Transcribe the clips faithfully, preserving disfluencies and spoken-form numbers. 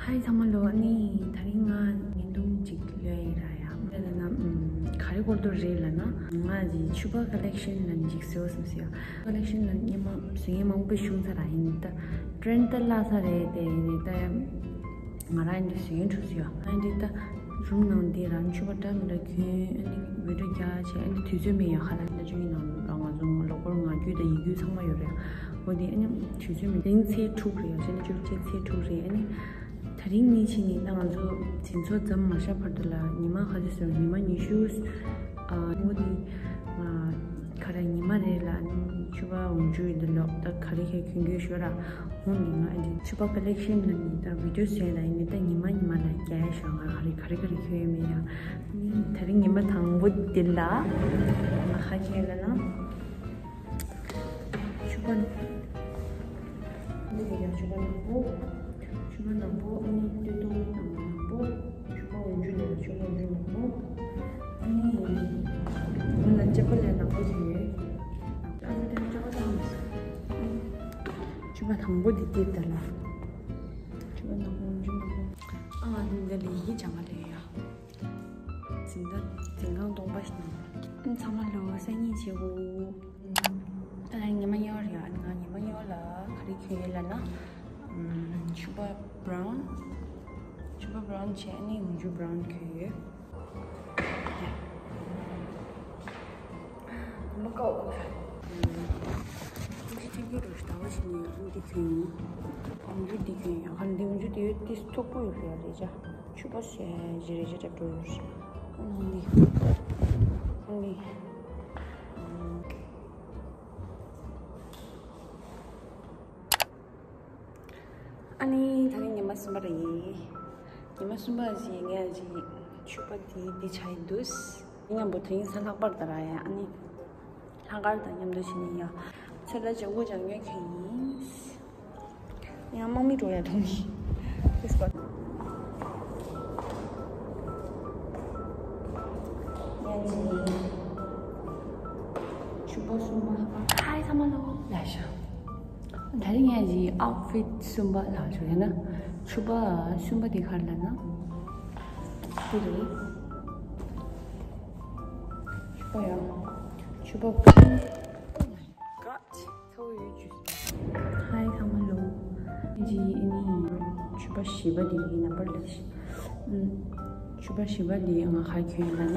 ཧའི་ཚང་མ་ལོ། ཨ་ནི་དེ་རིང་ང་བརྙན་ཐུང་ཅིག་ལོས་ཡིན་ར་ཡ། དེ་ལ་ན་ཨམ་ག་རེ་སྐོར་དུ་རེད་ལ་ན། ང་གི་ཕྱུ་པ་ཀ་ལེག་ཤན་ལ་འཇིགས་སེ་བསམ་སེ་ཡ། ཀ་ལེག་ཤན་ལ་སྔོན་མ་བཟོ་མཁན་མང་པོ་བྱུང་ཚར་ར། ཡིན་ད་ཊྲེན་ཌི་ད་བརླག་ཚར་རེད། དེ་ཡིན་ད་ང་རང་འདི་བཟོ་མཁན་འགྲོ་སེ་ཡ། ཨ་འདི་ད་རུམ་ནང་འདི་རང་ཕྱུ་པ་འདྲ་མི་འདྲ་གྱོན། ཨ་ནི་བི་ཌིའོ་རྒྱག་བྱས། ཨ་ནི་དུས་ཚོད་མེད་ཡ། ཁ་ལག་ལ་ཅུ་ཡིན་ནང་ལ་ང་ཚོ་ལོ་འཁོར་ང་རྒྱུད་དང་ཡིག་རྒྱུགས་ཚང་མ་ཡོད་རེད། འོ་དེ་ཨ་ནི་དུས་ཚོད་མེད། དེ་རིང་ཚེས་དྲུག་རེད་ཡ། ཕྱི་ཟླ་བཅུ་གཅིག་ཚེས་དྲུག་རེད། ཨ་ནི་དེ་རིང་ནས་ཕྱིན་ནས་ད་ང་ཚོ་དེ་ཚོ་མཚམས་མ་བཞག་བར་དུ་ལ་ཉི་མ་ག་ཚོད་སོང་། ཉི་མ་ཉི་ཤུ། ཨ་འོ་དེ་ང་ག་རེ་ཉི་མ་རེ་ལ་ཨ་ནི་ཕྱུ་པ་འོག་འཇུག་ཡོད་དུ་ལོག་ད་ག་རེ་ཁྱེད་གྱོན་གྱོན་ཤོད་ར། འོ་ནི་ང་ཨ་ནི་ཕྱུ་པ་ཀ་ལེག་ཤན་ལ་ནི་ད་བི་ཌིའོ་བཟོས་ལ་ཡིན་ནི་ད་ཉི་མ་ཉི་མ་ལ་རྒྱག་ཤག་ང་ག་རེ་ག་རེ་ག་རེ་གྱོན་ཡོད་མེད་ཡ། དེ་རིང་ཉི་མ་དང་པོ་འདི་ལ་ང་ག་གྱོན་ལ་ན། ཕྱུ་པ། འདི་ག་ཡང་ཕྱུ་པ་ནག་པོ། ཕྱུ་པ་ནག་པོ། ཨ་ནི་སྟོད་ཐུང་དང་ནག་པོ། ཕྱུ་པ་འོག་འཇུག་ལས་ཕྱུ་པ་འོག་འཇུག་ནག་པོ། ཨ་ནི་ང་ལ་ཅ་པ་ལས་ནག་པོ་ཞིག་ཡོད། ཨ་ནི་དེ་ཅ་པ་དང་ཕྱུ་པ་དང་པོ་འདི་སྟེར་ད་ལ། ཕྱུ་པ་ནག་པོ་འོག་འཇུག་ནག་པོ། ཨ་ང་འདི་འདི་ལ་ཡི་གེ་སྦྱང་ག་ལས་ཡ། འཛིན་གྲྭ་འཛིན་ཁང་སྟོང་པ་ཞིག་ནང་། ཨ་ཚང་མ་ལོ་སང་ཉིན་བྱེད་དགོས། ད་ང་ཉི་མ་གཉིས་པ་རེད་ཡ། ང་ཉི་མ་གཉིས་པ་ལ་ག་རེ་གྱོན་ཡོད་ལབ་ན། ཕྱུ་པ་བྷ་རའུན། ཕྱུ་པ་བྷ་རའུན་བྱས། ཨ་ནི་འོག་འཇུག་བྷ་རའུན་གྱོན་ཡོད། མ་ཀའོ། འདི་ཐིག་གི་རུ་ལྟ་བ་ཞིག་ནས་འདི་གྱོན་ཡོད། འོག་འཇུག་འདི་གྱོན་ཡོད། ཨ་འདི་འོག་འཇུག་འདི་ཡོད། འདི་མཐུག་པོ་ཡོད་རེད་རེད་ཅག་ཕྱུ་པ་ཞེ་ཞེ་རེ་ཞེ་འདྲ་འགྲོ་ཡོད་རེད། ཨ་ནི་ཨ་ནི་ཨ་ནི་ད་རིང་ཉི་མ་གསུམ་པ་རེད། ཉི་མ་གསུམ་པ་ཞིག་ངས་ཅིག་ཕྱུ་པ་འདི་འདི་བྱས་འདུག་མཉམ་པོ་དེ་རིང་གཟའ་ལྷག་པར་ད་ར་ཡ། ཨ་ནི་ལྷག་དཀར་དང་མཉམ་དུ་བྱས་ནས་ཡ། ཚེ་ལ་ལྗང་གུ་ལྗང་ཉོས་གྱོན་ཡིན། ཡང་དམག་མི་འགྲོ་ཡ་མཐོང་གི། This one. ཡང་ཅིག་ཕྱུ་པ་གསུམ་པ། ཧའི་ཚང་མ་ལོ། ལ་ཤ། ད་རིང་ངས་ཀྱི་ཨའུ་ཕིད་གསུམ་པ་ལ་ཞུ་ཡ་ན། ཕྱུ་པ་གསུམ་པ་དེ་ག་རེ་ལབ་ན། འདི་རེད། ཕྱུ་པ་ཡ། ཕྱུ་པ། God. ཚ་བོ་ཡོད་ཅུ། ཧའི་ཚང་མ་ལོ། ངས་ཀྱི་ཨ་ནི་ཕྱུ་པ་བཞི་པ་དེ་ཡི་ནམ་བར་ལ་ཤི། ཨུམ། ཕྱུ་པ་བཞི་པ་དེ་ང་ག་རེ་གྱོན་ལབ་ན།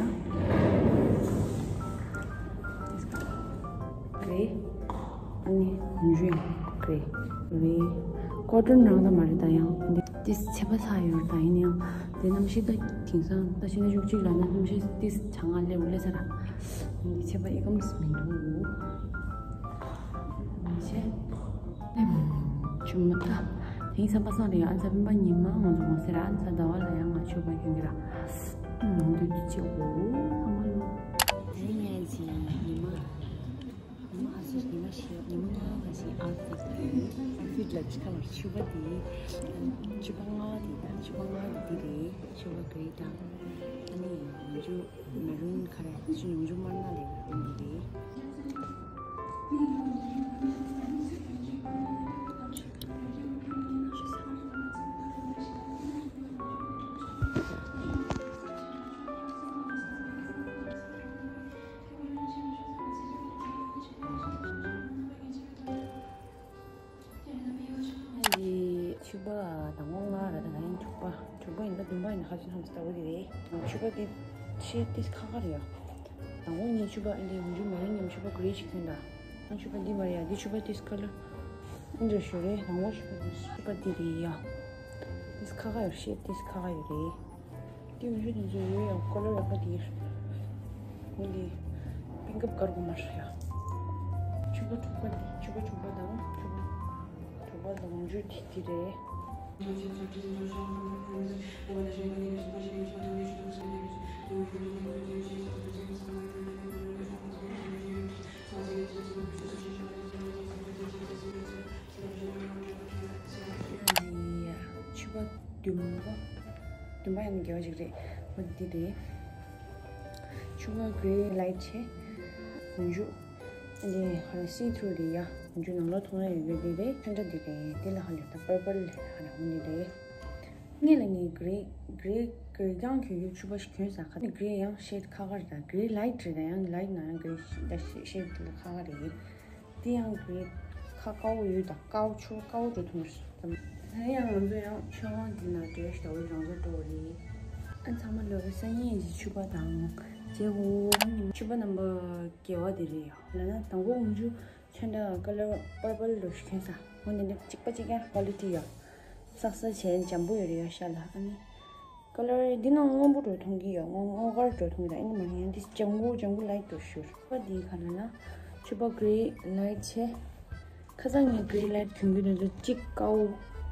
རེད། ཨ་ནི་འཇུ་ཡང་རེད། རེད། ཀོ་ཊོན་རང་ད་མ་རེད་ད་ཡང་། འདི་ཏིས་ཚད་པ་ཚ་ཡོད་ད་ཡིན་ཡང་། དེ་གནམ་གཤིས་ད་དེང་སང་ད་ཕྱི་ཟླ་བཅུ་གཅིག་ལ་ན་གནམ་གཤིས་ཏིས་གྲང་ང་སླེབས་སླེབས་ས་ར། འདི་ཚད་པ་ཨི་ཀམ་སི་མི་འདུག་མི་བྱེད། ཆུ་མོ་ད། དེང་སང་པ་སངས་རེད། ཨ་ཚ་སྤེན་པ་ཉི་མ་ང་ཚོ་ངོ་ཟེར། ཨ་ཚ་ཟླ་བ་ལ་ཡང་ང་ཆོས་པ་ཁྱོད་ཀྱི་ར། ང་འདུས་དུ་ཆེ་བོ། ཨ་མ་ལོ། དེ་ངས་ཀྱི་ཉི་མ། ཉི་མ་ཨ་ཚ་ཉི་མ་ཞེས་ཉི་མ་ལྔ་ང་ཞིག་ཨ་ཚ་ཨ་ཚ་ལ་ཅི་ཁ་ལ་ཆུ་པ་དེ། ཆུ་པ་ལྔ་དེ་ད་ཆུ་པ་ལྔ་དེ་དེ་རེད། ཆུ་པ་ག་རེ་ད། ཨ་ནི་ང་ཚོ། མེ་རུན་ཁ་རེ་ཅི་ཡོང་རྒྱུ་མར་ན་ལས་འདི་རེད། ཕྱུ་པ་དང་པོ་ལྔ་རེད། ད་ཡིན་དྲུག་པ། དྲུག་པ་ཡིན་ད་བདུན་པ་ཡིན་ན་ཁ་ཅིག་ཧམ་སི་ལྟ་བུ་དེ་རེད། ཕྱུ་པ་དེ་ཤེད་ཏིས་ཁ་ཁ་རེད་ཡ། དང་པོ་ངས་ཕྱུ་པ་ཨ་འདྲའི་འུ་ཆུ་མེ་རུན་ཡང་ཕྱུ་པ་གྷེ་རེ་ཞིག་ཐོན་ད། ཨ་ཕྱུ་པ་འདི་མ་རེད་ཡ། འདི་ཕྱུ་པ་ཏིས་ཁ་ལར་ཨ་འདྲ་ཞིག་རེད། དང་པོ་ཕྱུ་པ་འདི་ཕྱུ་པ་འདི་རེད་ཡ། ཏིས་ཁ་ཁ་ཡོད། ཤེད་ཏིས་ཁ་ཁ་ཡོད་རེད། དེ་འུ་ཆུ་དེ་ཚོ་ཡོད་ཡང་ཁོ་ལོ་ཡག་པོ་དེ། འོན་ཏེ་པིང་ཀབ་དཀར་པོ་མ་རེད་ཡ། ཕྱུ་པ་དྲུག་པ་དེ། ཕྱུ་པ་དྲུག་པ་དང་ཕྱུ་པ་དྲུག་པ་དང་འཇུ་དེ་དེ་རེད། ཕྱུ་པ་བདུན་པ། བདུན་པ་ཡང་དགེ་བ་ཅིག་རེད། འོ་འདི་རེད། ཕྱུ་པ་གྷེ་རེ་ལའིཊ་ཆེ། འཇུ། འདི་ཧ་ལ་སི་ཐུ་རུ་རེད་ཡ། འཇུ་ནང་ལོགས་མཐོང་ཡ་ཡོད་རྒྱུ་འདི་རེད། ཁ་འདྲ་འདི་རེད། འདི་ལ་ཧ་ལས་ད་པར་པལ་ཧ་ལས་འོ་འདི་རེད། ངས་ལ་ངས་གྷི་རེ་གྷི་རེ་གྷི་རེ་གང་གྱོན་གྱོན་ཕྱུ་པ་ཞིག་གྱོན་ས། ཁ་ནས་གྷི་རེ་ཡང་ཤེད་ཁ་ཁ་རེད། ད་གྷི་རེ་ལའིཊ་རེད། ད་ཡང་ལའིཊ་ན་ཡང་གྷི་རེ་ཤེད་དེ་ལ་ཁ་ཁ་རེད། དེ་ཡང་གྷི་རེ་ཁ་དཀར་པོ་ཡོད། ད་དཀར་པོ་ཕྱུ་པ་དཀར་པོ་འགྲོ་ཐུབ་མ་རེད། ད་ཡང་ང་ཚོ་ཡང་མཆོད་ཁང་དེ་ན་འགྲོ་ཞིག་ད་འོ་རང་ཚོ་འགྲོ་བ་རེད། ཨ་ཚང་མ་ལོ་སང་ཉིན་གྱི་ཕྱུ་པ་དང་མཇལ་གོ། ཕྱུ་པ་རྣམ་པ་བརྒྱད་པ་དེ་རེད་ཡ། ལབ་ན་དང་པོ་འོག་འཇུག་ཚོན་ཁྲ་ཀ་ལར་པར་པལ་རུ་ཞིག་གྱོན་ས། འོ་འདི་འདྲ་གཅིག་པ་གཅིག་རྐྱང་ཀོ་ལི་ཊི་ཡོད། སག་སག་བྱས་འཇམ་པོ་ཡོད་རེད་ཡ། ཤ་ལ་ཨ་ནི་ཀ་ལར་འདི་ནང་སྔོན་པོ་འགྲོ་མཐོང་གི་ཡོད། སྔོན་སྔོ་དཀར་འགྲོ་མཐོང་གི་ཡོད། ཨ་ནི་མ་ཡང་འདི་ལྗང་གུ་ལྗང་གུ་ལའིཊ་འགྲོ་ཤོར་པ། འདི་ག་ལ་ན་ཕྱུ་པ་གྷི་རེ་ལའིཊ་བྱས། ཁ་སང་ངས་གྷི་རེ་ལའིཊ་གྱོན་གྱི་འདུག་གཅིག་དཀར་པོ་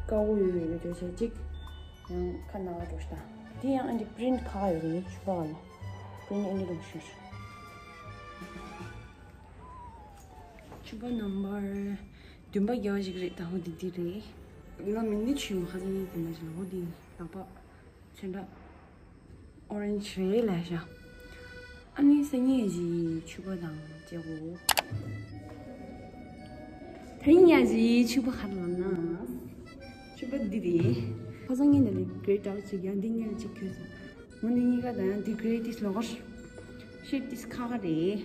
དཀར་པོ་ཡོད་ཡོད་འགྲོ་བྱས། གཅིག་ཡང་ཁ་ནག་འགྲོ་ཤ། འདི་ཡང་ཨ་འདི་པི་རིན་ཊི་ཁ་ཁ་ཡོད་རེད། ཕྱུ་པ་ག་ལ་པི་རིན་ཊི་ཨ་འདི་འགྲོ་ཤོར། ཕྱུ་པ་ནམ་བར་བདུན་པ་བརྒྱ་ཞིག་རེད། ད་འོ་འདི་འདི་རེད། ང་མིང་འདི་ཆུ་མ་ཁ་ཚ་ཡིན་དེ་མ་ཞིག་ལ་འོ་འདི་ལག་པ་ཚོན་ཁྲ་ཨོ་རེན་ཇི་རེད་ལབ་ཤག་ཨ་ནི་སང་ཉིན་གྱི་ཕྱུ་པ་དང་མཇལ་གོ། ད་ཡིན་ཡ་གྱི་ཕྱུ་པ་ག་རེ་ལབ་ན། ཕྱུ་པ་འདི་རེད། ཁ་སང་ངས་འདི་ལས་གྷི་རེ་ཊར་ཅིག་ཡང་འདི་ངས་ཅིག་གྱོན་སོང་། འོ་འདི་གཉིས་ཀ་དང་ཡང་འདི་གྷི་རེ་ཏིས་ལོག་གར་ཤེད་ཏིས་ཁ་ཁ་རེད།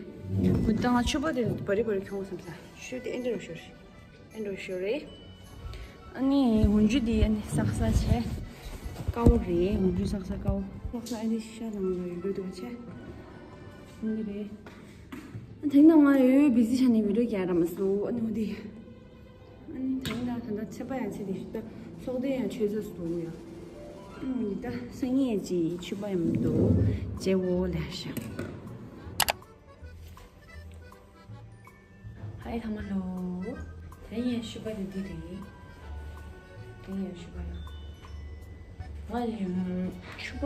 འོ་ད་ང་ཕྱུ་པ་དེ་བ་རི་བ་རི་གྱོན་བསམ་ས། ཤོད་དེ་ཨེ་འདྲ་རུ་ཤོར། ཨེ་འདྲ་རུ་ཤོར་རེད། ཨ་ནི་འོག་འཇུག་དེ་ཨ་ནི་སག་སག་བྱས། དཀར་པོ་རེད། འོག་འཇུག་སག་སག་དཀར་པོ། སག་སག་ཨ་ནི་ཤ་དང་ལ་ཡོད་དགོས་འདུག་བྱས། འདི་རེད། ཨ་དེང་ནང་ང་ཡོད་བི་ཟི་བྱས་ནས་བི་ཌིའོ་རྒྱག་ར་མ་སོང་། ཨ་ནི་འོ་དེ། ཨ་ནི་ད་ཡིན་ད་ད་ལྟ་ཚེས་པ་ཡང་ཚེས་དེ་ད་སོག་ལྡན་ཡང་ཆོས་ཚོགས་སུ་འདུག་ཡ། ཨ་ནི་ད་སང་ཉིན་གྱི་ཕྱུ་པ་ཡང་འདུག་བྱེད་འོ་ལས་ཤག་ཧའི་ཐ་མ་ལོ། དེ་ཡང་ཕྱུ་པ་དེ་འདི་རེད། དེ་ཡང་ཕྱུ་པ་ཡང་། ང་ཡང་ཕྱུ་པ་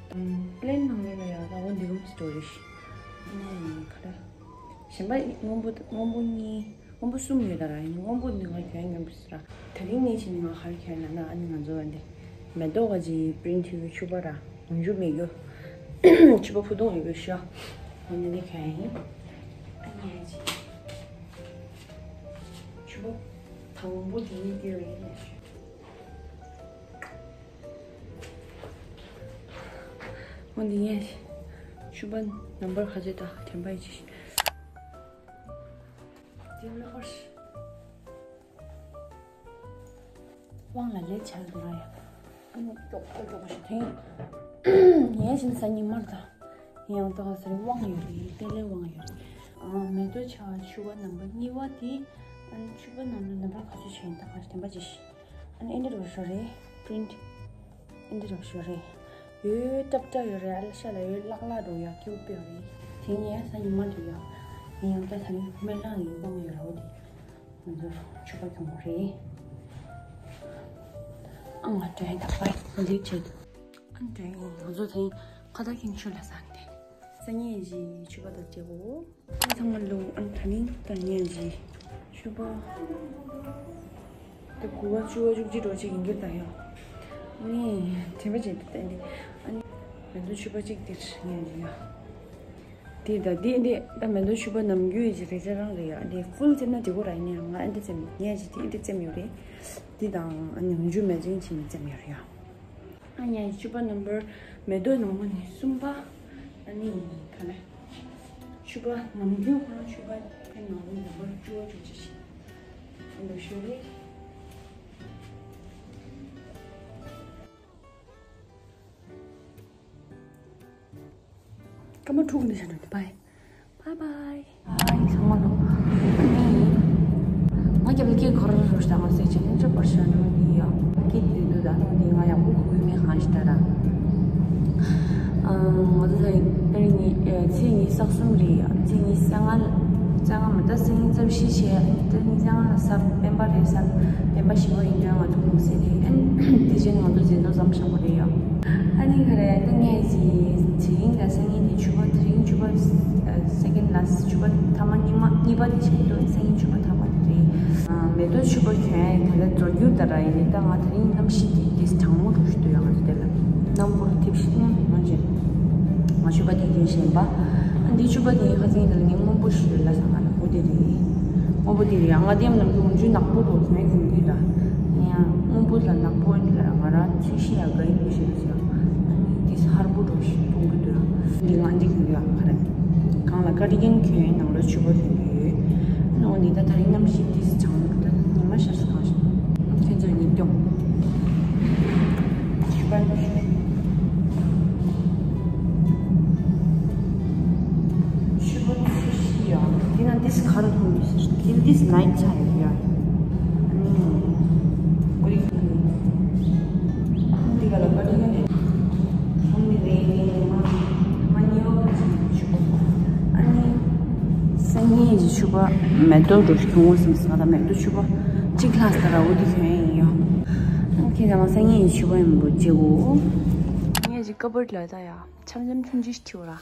པི་ལེན་ནང་ལ་ཡང་ད་འོ་འདི་རུམ་སི་ཊོ་རེ་ཤི། ནས་ཁ་ར་གཞན་པ་སྔོན་པོ་སྔོན་པོ་གཉིས། སྔོན་པོ་གསུམ་ཡོད་ད་ར། ཡིན་སྔོན་པོ་འདི་ང་གྱོན་མྱོང་པ་སི་ར། དེ་རིང་ནས་བྱས་ནས་ང་ག་རེ་གྱོན་ལབ་ན། ཨ་ནི་ང་ཚོ་འདི་མེ་ཏོག་ག་ཅིག་པི་རིན་ཊི་ཡོད་ཕྱུ་པ་ར། འོག་འཇུག་མེད་རྒྱུ། ཕྱུ་པ་ཕུ་ཐུང་ཡོད་རྒྱུ་ཤོ། འོ་ནི་འདི་གྱོན་ཡིན། ཨ་ནི་ཅི། ཕྱུ་པ་དང་པོ་དེ་ཡིན་དེ་རེད། འོ་འདི་ངས་ཕྱུ་པ་ནམ་བར་ག་ཚོད་དང་དྲན་པ་ཡིན་ཅི། དེ་ལ་ཧོར་ཤི། དབང་ལ་ལས་བྱ་དུ་ར་ཡ། ཨ་ནི་ཀྱོག་ཀྱོག་ཀྱོག་ཞིག་དེ། ངས་བཞིན་ས་ཉི་མར་དང་། ཡང་ཏོག་ཟེར་དབང་ཡོད་རེད། དེ་ལས་དབང་ཡོད་རེད། ཨ་མེ་ཏོག་ཆ་ཕྱུ་པ་ནམ་བར་གཉིས་པ་དེ། ཨ་ནི་ཕྱུ་པ་ནམ་བར་ནམ་བར་ག་ཚོད་བྱས་ཡིན་ད་ག་དྲན་པ་ཅི་ཤི། ཨ་ནི་ཨེ་འདྲ་རུ་ཤོ་རེད། པི་རིན་ཊི་ཨེ་འདྲ་རུ་ཤོ་རེད། ཡོད་ཏབ་ཏ་ཡོད་རེད། ཨ་ལ་ཤ་ལ་ཡོད་ལག་ལག་འགྲོ་ཡ་ཀྱོག་པོ་རེད། དེ་ངས་ས་ཉི་མར་དུ་ཡ། ཡང་ད་ད་ནི་སྨན་ལང་ཡིན་དབང་ཡོད་ར་འོ་དེ། ང་ཚོ་ཕྱུ་པ་གྱོན་པ་རེད། ཨ་ང་དྲན་ད་པ་ལེགས་བྱེད། ཨ་དྲན་ང་ཚོ་དེ་ཁ་ད་ཁྱིམ་ཆུ་ལ་ཟ་ནས་སང་ཉིན་གྱི་ཕྱུ་པ་དང་བཅས་པོ། ཨ་ཚང་མ་ལོ། ཨ་ད་ནི་ད་ཉིན་གྱི་ཕྱུ་པ་དེ་དགུ་པ་བཅུ་པ་བཅུ་གཅིག་འགྲོ་ཅིག་ཡིན་གྱི་ད་ཡོད། ཨ་ནི་དྲན་པ་བྱེད་དུ་བསྟན་ཏེ། ཨ་ནི་མེ་ཏོག་ཕྱུ་པ་གཅིག་དེར་ཉིན་གྱི་ཡོད། དེ་ད་དེ་འདི་ད་མེ་ཏོག་ཕྱུ་པ་ནམ་རྒྱུན་ཡི་རེ་ཅ་རང་རེད་ཡ། འདི་ཕུལ་ཙེ་ན་འགྲིག་གོ་ར་ཡིན་ཡང་ང་ཨ་འདི་ཙེམ་ངས་ཅི་དེ་འདི་ཙེམ་ཡོད་རེད། འདི་དང་ཨ་ནི་འཇུ་མེ་ཅིང་ཅིང་ཙེམ་ཡོད་རེད་ཡ། ཨ་ཉ་ཡི་ཕྱུ་པ་ནམ་བར་མེ་ཏོག་ནང་མ་ནི་གསུམ་པ། ཨ་ནི་ག་ལ་ཕྱུ་པ་ནམ་རྒྱུན་ཁོ་རང་ཕྱུ་པ་དེ་ནང་མ་ནམ་བར་བཅུ་པ་བཅུ་གཅིག་ཞིག་འདུག་ཞུ་རེད། སྐར་མ་དྲུག་ནས་བྱས་ནས་བྷའི། བྷའི་བྷའི། བྷའི་ཚང་མ་ལོ། ང་རྒྱབ་ལ་སྐད་ག་རེ་རེ་ཞིག་དང་ང་ཟེར་བྱས་ནས་འདྲ་པར་ཤར་ནས་འདི་ཡ། སྐད་འདི་འདུག་ད་ནོ་འདི་ང་ཡག་པོ་གོ་ཡི་མེད་གང་ཞིག་ད་ར། ང་ཚོ་ད་ཡིན་པར་ཉིན་ཚེས་ཉི་ཤུ་རྩ་གསུམ་རེད་ཡ། ཚེས་ཉི་ཤུ་རྩ་ལྔ་རྩ་ལྔ་མ་ད་ཚེས་ཉི་ཤུ་རྩ་བཞི་བྱས་ཚེས་ཉི་ཤུ་རྩ་ལྔ་ལ་གཟའ་སྤེན་པ་རེད། གཟའ་སྤེན་པ་བཞི་པ་ཡིན་དུས་ང་ཚོ་གུང་སེང་རེད། ཨན་དེ་བཞིན་ང་ཚོ་མཛད་གཙོ་བཟང་པོ་ཞིག་རེད་ཡ། ཨ་ནི་ག་རེ་ད་ངས་ཀྱི་དེ་རིང་ལ་སང་ཉིན་དེ་ཕྱུ་པ་དེ་རིང་ཕྱུ་པ་ཨ་སེ་ཀེན་ལ་ཕྱུ་པ་ཐ་མ་གཉིས་མ་གཉིས་པ་དེ་བྱེད་དུས་སང་ཉིན་ཕྱུ་པ་ཐ་མ་དེ་རེད། ཨ་མེ་ཏོག་ཕྱུ་པ་གྱོན་ཡ་ད་ལྟ་མཛོ་རྒྱུ་ད་ར་ཡིན་ད་ང་དེ་རིང་གནམ་གཤིས་དེ་དེ་གྲང་མོ་འགྲོ་ཞིག་འདུག་ཡ། ང་ཚོ་དེ་ལ་གནམ་སྒོ་ལ་ཐིབས་ཤིག་གནམ་མང་ཆེ་ང་ཕྱུ་པ་དེ་གྱོན་བཞིན་པ། ཨ་འདི་ཕྱུ་པ་དེ་ཁ་སང་ད་ལ་ངའི་སྔོན་པོ་ཞིག་རེད་ལ་ས་ང་ལ་འོ་དེ་རེད། སྔོན་པོ་དེ་རེད་ཡ། ང་དེ་ཡང་ནམ་རྒྱུན་འཇུ་ནག་པོ་འགྲོ་གྱོན་གྱོན་གྱི་ད་ཡང་། སྔོན་པོ་ལ་ནག་པོ་ལ་ང་རང་ཚོས་ཤི་ཡ་དགའ་ཡི་མི་ཤེས་ཟེར། ཨ་ནི་འདི་ཧར་པོ་འགྲོ་ཞིག་གཏོང་གི་འདུག་འདི་ང་འདི་གི་ཡ་ག་རེ། གང་ལ་ཀ་ཌི་གན་གྱོན་ནང་ལ་ཕྱུ་པ་གྱོན་གྱི་ཡོད། ཨ་ནི་འོ་འདི་ད་དེ་རིང་གནམ་གཤིས་འདི་ཚོ་ཆང་ད་ཉི་མ་ཤར་སོང་གང་ཞིག་ཁྱོད་ཚོ་ཉིད་སྐྱོང་། ཕྱུ་པ་འགྲོ་ཞིག་ཕྱུ་པ་ཚོས་ཤི་ཡ། འདི་ན་འདི་ག་རེ་མཐོང་གི་ཟེར། འདི་འདི་ནའིཊ་ཆ་ཡོད་ཡ། ཨ་ནི་ཀོ་རི་འདི་ག་ལ་ཀ་ཌི་གན་རེད། ཁོང་གི་རེད་ནི་མ་མ་ཉེ་བ་ག་ཅིག་ཕྱུ་པ། ཨ་ནི་སང་ཉིན་གྱི་ཕྱུ་པ་མེ་ཏོག་འགྲོ་ཞིག་གྱོན་དགོས་བསམ་སོང་། ད་མེ་ཏོག་ཕྱུ་པ་གཅིག་ལྷག་ས་ར་འོ་འདི་གྱོན་ཡིན་ཡ། ཨ་ནི་ཁྱེད་ཚང་མ་སང་ཉིན་གྱི་ཕྱུ་པ་ཡིན་པོ་བརྗེ་གོ། ངས་ཅིག་ཀ་བར་ལ་ད་ཡ་འཆམ་འཆམ་ཆུང་ཆུང་ཞིག་ཐིའོ་ར།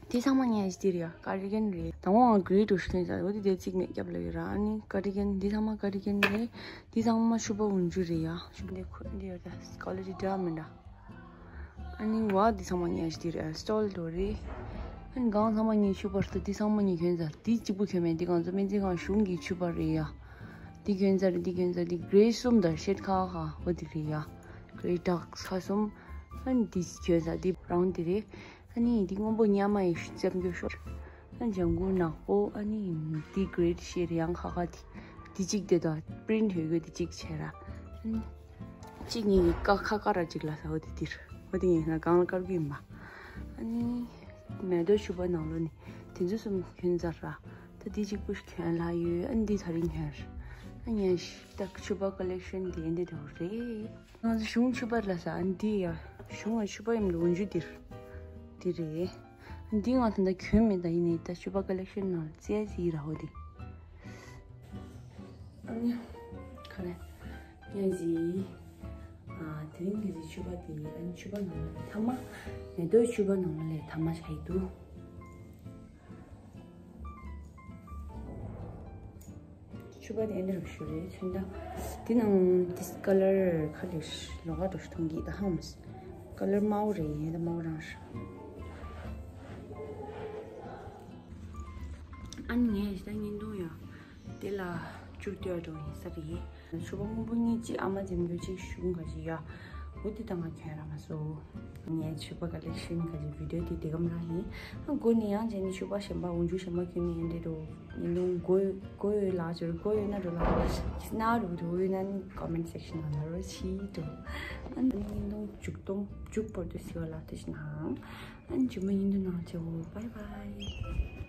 དེ་ཚང་མ་ངས་ཅིག་འདིར་ཡ་ཀ་ཌི་གན་རེད། དང་པོ་ང་གྷེ་རེ་འགྲོ་ཞིག་གྱོན་ས་འོ་དེ་དེ་གཅིག་མེད་རྒྱབ་ལ་ཡོད་ར། ཨ་ནི་ཀ་ཌི་གན་འདི་ཚང་མ་ཀ་ཌི་གན་རེད། འདི་ཚང་མ་ཕྱུ་པ་འོག་འཇུག་རེད་ཡ། ཕྱུ་པ་འདི་ཁོ་འདི་ཡོད་ད་ཀོ་ལི་ཊི་འདྲ་མི་འདྲ། ཨ་ནི་བ་འདི་ཚང་མ་ངས་ཅིག་འདིར་ཡ་སི་ཊོལ་འགྲོ་རེད། ཨ་ནི་གང་ཚང་མ་ངས་ཕྱུ་པ་རེད། འདི་ཚང་མ་ངས་གྱོན་ས་འདི་གཅིག་པུ་གྱོན་མེད། འདི་གང་ཚོ་སྨན་རྩིས་ཁང་གཞུང་གི་ཕྱུ་པ་རེད་ཡ། འདི་གྱོན་ས་རེད། འདི་གྱོན་ས་འདི་གྷེ་རེ་གསུམ་དང་ཤེཌ་ཁ་ཁ་འོ་འདི་རེད་ཡ། གྷེ་རེ་ཌག་ཁ་གསུམ། ཨ་ནི་འདི་གྱོན་ས་འདི་བྷ་རའུན་འདི་རེད། ཨ་ནི་འདི་སྔོན་པོ་གཉའ་མ་ཡི་རྩེ་མོ་ཤོར། ཨ་ནི་ལྗང་གུ་ནག་པོ། ཨ་ནི་འདི་གྷེ་རེ་ཤེཌ་ཡང་ཁ་ཁ་འདི་འདི་གཅིག་དེ་དང་པི་རིན་ཊི་ཡོད་གི་འདི་གཅིག་བྱས་ར། ཨ་ནི་གཅིག་གཉིས་ཀྱི་ཀ་ཁ་ཀ་ར་གཅིག་ལ་ས་འོ་དེ་འདིར་འོ་དེ་ངས་ང་གང་ལ་དཀར་གི་ཡིན་པ། ཨ་ནི་མེ་ཏོག་ཕྱུ་པ་ནང་ལོགས་ནས་དེ་ཚོ་གསུམ་གྱོན་ཚར་ར། ད་འདི་གཅིག་པུ་གྱོན་ལ་ཡོད། ཨ་ནི་འདི་ད་རིང་གྱོན་ར། ཨ་ངས་ད་ཕྱུ་པ་ཀོ་ལེག་ཤན་དེ་འདི་འདྲ་རེད། ང་ཚོ་གཞུང་ཕྱུ་པ་ལ་ས་ཨ་ནི་འདི་ཡ་གཞུང་ང་ཕྱུ་པ་ཡིན་ལ་འོན་ཇུ་འདིར་འདི་རེད། འདི་ང་ད་ལྟ་གྱོན་མེད། ད་ཡིན་ནའི་ད་ཕྱུ་པ་ཀོ་ལེག་ཤན་ནང་ལ་བཙལ་ཟིག་ར་འོ་དེ། ཨ་ནི་ག་རེ། ངས་ཟིག་ཨ་དེ་རིང་གི་ཟིག་ཕྱུ་པ་དེ་ཨ་ནི་ཕྱུ་པ་ནང་ལ་ཐ་མ། མེ་ཏོག་ཕྱུ་པ་ནང་ལ་ལས་ཐ་མ་ཞིག་འདུག་ཕྱུ་པ་དེ་འདྲ་ཞིག་རེད། ཚོན་མདངས་འདི་ནང་འདི་ཀ་ལར་ཁ་ལས་ལོགས་ཀ་འགྲོ་ཞིག་མཐོང་གི་ད་ཧམ། ཀ་ལར་དམར་པོ་རེད། ཡིན་ད་དམར་པོ་རང་རེད། ཨ་ནི་ངས་ད་བརྙན་ཐུང་ཡང་དེ་ལ་བཅུག་སྡོད་འགྲོ་ཡིན་ས་རེད། ཕྱུ་པ་སྔོན་པོ་གཉིས་གཅིག་ཨ་མ་འཛེམ་རྒྱུ་གཅིག་གཞུང་ག་ཅིག་ཡ། འོ་དེ་ད་ང་གྱོན་ར་མ་སོང་། ངས་ཕྱུ་པ་ཀོ་ལེག་ཤན་ག་ཅིག་བི་ཌིའོ་དེ་དེ་གམ་ར་ཡིན། ཨ་མགོ་ནས་ཡང་བྱས་ནས་ཕྱུ་པ་གཞན་པ་འོག་འཇུག་གཞན་པ་གྱོན་ནས་ཡིན་འདྲ་འགྲོ། ཡིན་ནོ་མགོ་མགོ་ཡོད་ལ་ཅོར་མགོ་ཡོད་ན་འགྲོ་ལ། ན་རུ་འགྲོ་ཡོད་ན་ནི་ཀོ་མེན་ཊི་སེག་ཤན་ནང་ལ་རོ་ཆི་འགྲོ། ཨ་ནི་ཡིན་ནོ་མཇུག་སྟོང་མཇུག་བར་དུ་གཟིགས་པ་ལ་ཐུགས་རྗེ་གནང་། ཨ་ནི་མཇུག་མ་ཡིན་དུ་ནང་ཆེ་བོ། བའི་བའི།